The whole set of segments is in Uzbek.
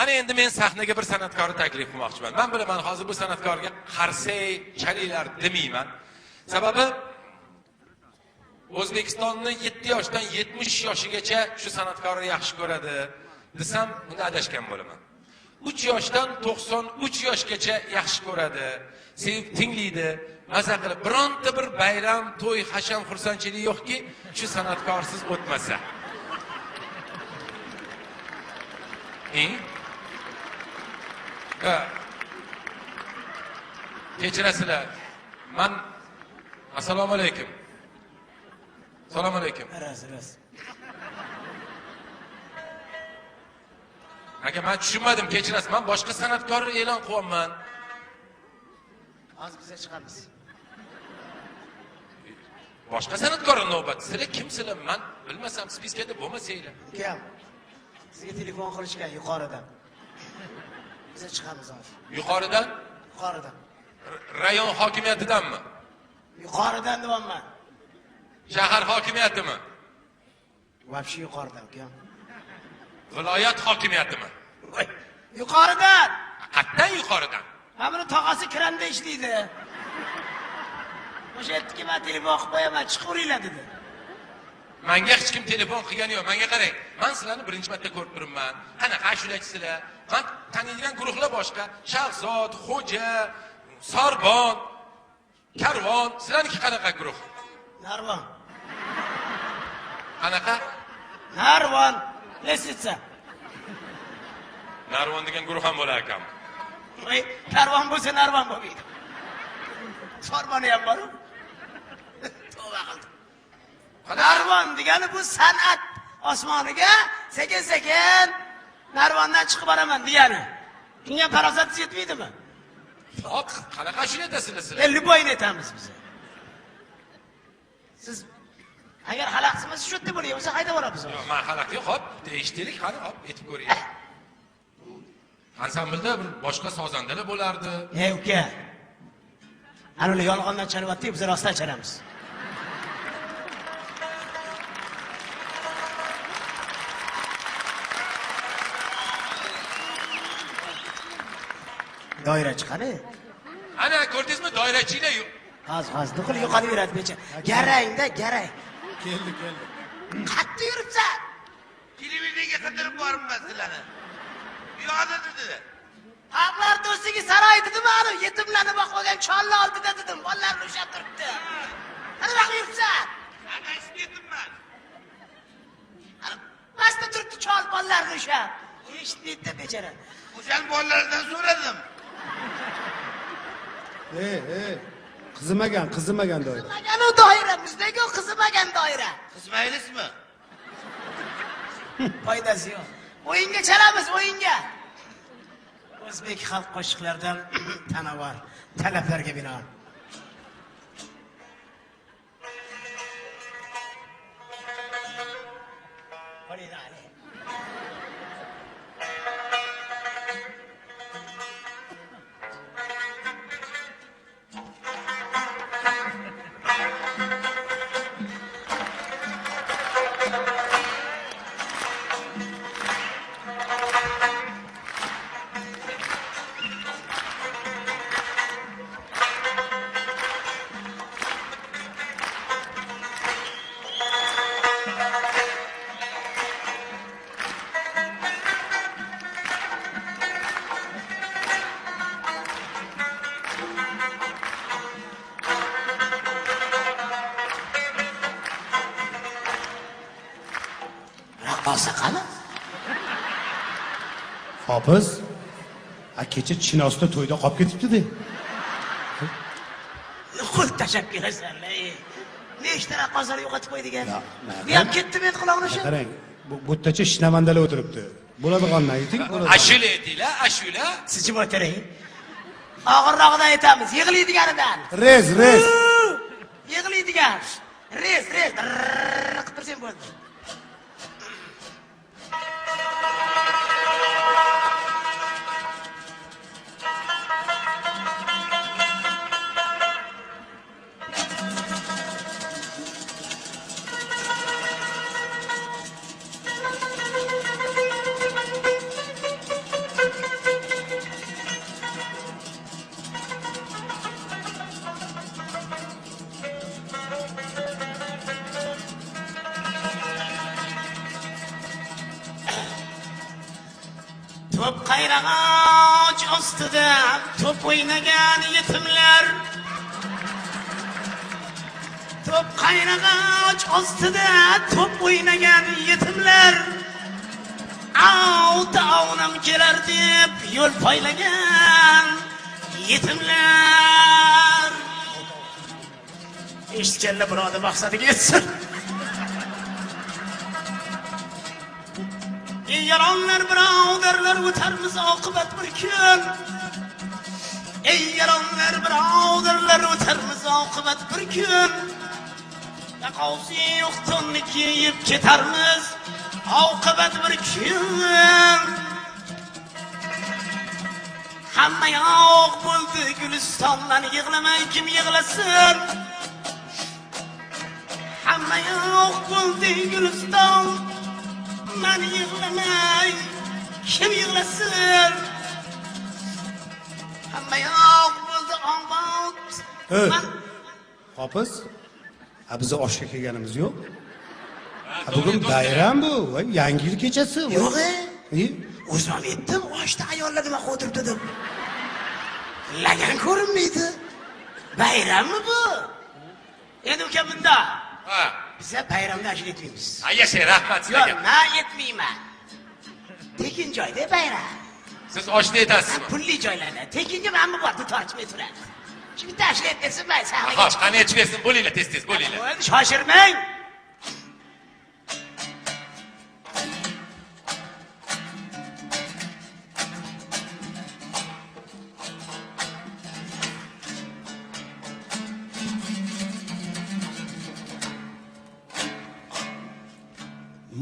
Ana endi men sahnaga bir san'atkorni taklif qilmoqchiman. Men bilaman hozir bu san'atkorga qarsay chalinglar demayman. Sababi O'zbekistonni 7 yoshdan 70 yoshigacha shu san'atkorni yaxshi ko'radi desam, unda adashgan bo'laman. 3 yoshdan 93 yoshgacha yaxshi ko'radi, sevib tinglaydi, maza qilib bironta bir bayram, to'y, hasham, xursandchilik yo'qki, shu san'atkorsiz o'tmasa. Kechirasizlar. Men assalomu alaykum. Assalomu alaykum. Raz, raz. Aka, men tushunmadim, kechirasiz. Men boshqa san'atkorni e'lon qilyapman. Hozir biza chiqamiz. Boshqa san'atkorning navbati. Sizlar kimsizlar? Men bilmasam, spiskada bo'lmasanglar. Ukam, sizga telefon qilishgan yuqoridan. Biza chiqamiz hozir. Yuqoridan? Yuqoridan. Rayon hokimiyatidanmi? Yuqoridan deyapman. Shahar hokimiyatimi? Вообще yuqoridan, ukam. Viloyat hokimiyatimi? Yuqoridan. Qatdan yuqoridan. Mana buni tog'asi kranda ishlaydi. O'sha aytdiki, men telefon qilib qo'yaman, chiqaveringlar dedi. Menga hech kim telefon qilgani yo'q. Menga qarang, men sizlarni birinchi marta ko'rib turibman. Qanaqa ashulachisizlar? Men taniydigan guruhlar boshqa. Shahzod, Xo'ja, Sorbon, Karvon. Sizlarniki qanaqa guruh? Narvon. Qanaqa? Narvon. Lestitsa. Narvon degan guruh ham bo'lar ekan. Voy, karvon bo'lsa narvon bo'lmaydi. Sorboni ham bor-ku. Tavba qildim. Narvon degani bu san'at osmoniga sekin-sekin narvondan chiqib boraman degani. Bunga farosatingiz yetmaydimi? Hop, qanaqa ashula aytasizlar sizlar? Любойni aytamiz biz. Siz agar xalaqit bo'lsa shu yerda bo'ling, bo'lsa qayda boramiz? Yo'q, men xalaqit yo'q, hop, eshitaylik, qani, hop, aytib ko'raylik. Ansamblda bir boshqa sozandalar bo'lardi. Ey uka. Ana ular yolg'ondan chalyapti, biz rostdan chalamiz. Doirachi qani? Ana ko'rdingizmi, doirachilar yo'q. Hozir, nuqul yo'qolib yuradi becha. Garangda, garang. Keldi, keldi. Qatta yuribsan? Televidenga qidirib boribman sizlarni. Bu yoqda dedi. Xalqlar do'stligi saroyi dedim, ana yetimlarni boqib olgan cholni oldida dedim, bolalarni ushlab turibdi. Qani vaqt yuribsan? Adashib ketibman. Ana pastda turibdi chol bolalarni ushlab. Eshitmaydi bechara. O'shan bolalardan so'radim. Ey, qizimagan, qizimagan doira. Qizimagan u doira, bizdagi u qizimagan doira. Qizmaylizmi? Foydasi yo'q. O'yinga chalamiz, o'yinga. O'zbek xalq qo'shiqlaridan tanavar talablarga binoan. Qani? Hofiz, a kecha Chinosda to'yda qolib ketibdi-de. Nuqul tashab kelasan, ey. Nechta raqqoslar yo'qotib qo'ydik endi. Bu ham ketdimi endi qulog'ini shu? Qarang, bu yerdacha shinamandalar o'tiribdi. Bo'ladigandan ayting, bo'ladi. Ashula aytinglar, ashula. Siz jim o'tiring. Og'irrog'idan aytamiz, yig'laydiganidan. Rez, rez. Yig'laydigan. Rez, rez. Qilib tursang bo'ldi. Ko'p qayrag'och ostida to'p o'ynagan yetimlar. To'p qayrag'och ostida to'p o'ynagan yetimlar. Ota-onam kelar deb yo'l poylagan yetimlar. Eshitganlar birodar maqsadiga yetsin. Ey yaronlar, birodarlar, o'tarmiz oqibat bir kun. Ey yaronlar, birodarlar, o'tarmiz oqibat bir kun. Yaqosi yo'q to'nni kiyib ketarmiz oqibat bir kun. Hamma yoq bo'ldi gulistondan, yig'lamay kim yig'lasin? Hamma yoq bo'ldi guliston, man yig'lamay kim yig'lasin? Hamma yoq bo'ldi obod. Hofiz, biz oshga kelganimiz yo'q. Bugun bayram bu, yangi yil kechasi. Yo'q, o'zim ham aytdim, oshda ayollar nima o'tiribdi deb. Lagan ko'rinmaydi. Bayrammi bu? Endi uka bunda. Ha. Biza bayramda ashula aytmaymiz. Ha, yashang, rahmat sizlarga. Yo'q, men aytmayman. Tekin joyda bayram. Siz oshda aytasizmi? Pulli joylarda. Tekinga mana bu bor, tortmay turadi. Shu bitta ashula aytsin, men sahnaga. Xo'sh, qani aytib bo'linglar, tez-tez bo'linglar. Shoshirmang.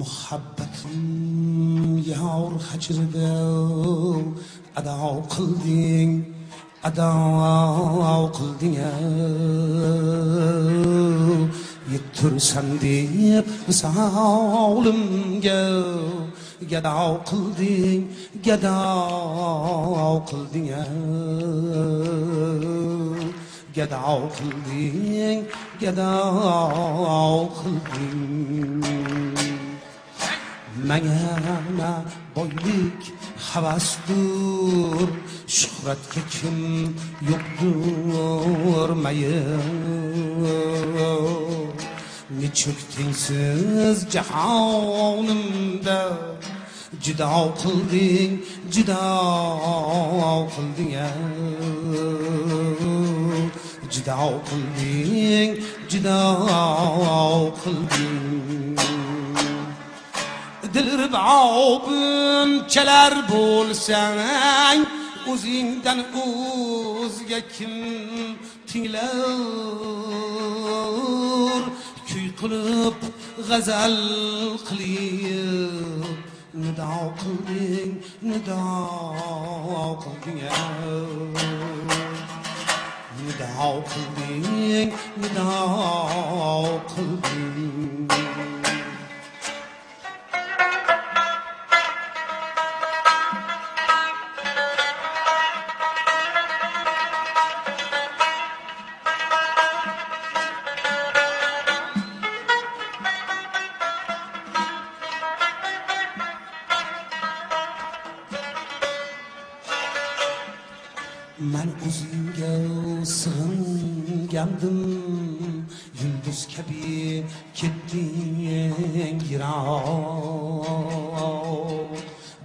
Muhabbatim yor hajrida ado qilding, ado qilding. Yettursam deb visolimga gado qilding, gado qilding. Gado qilding, gado qilding. Manga boylik havasdur, shuhratga kim yo'qdur mayil. Nechuk tengsiz jahonimda judo qilding, judo qilding. Judo qilding, judo qilding. Dilrabobimchalar bo'lsang, o'zingdan o'zga kim tinglar? Kuy qilib, g'azal qilib, nido qilding, nido qilding. Nido qilding, nido qilding. Man o'zingga sig'ingandim, yulduz kabi ketding yiroq.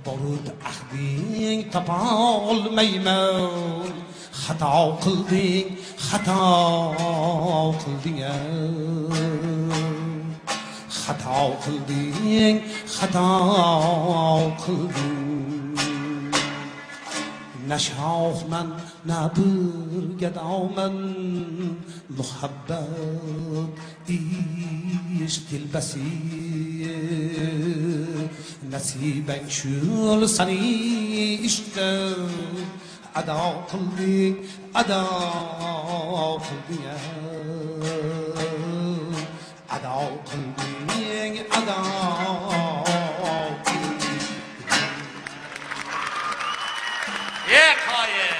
Borib ahding topa olmayman, xato qilding, xato qilding. Xato qilding, xato qilding. Na shohman, na bir gadoman, muhabbat ishq telbasi. Nasibang shul sani ishqda ado qilding, ado qilding. Ado qilding, ado qilding. Qoyil.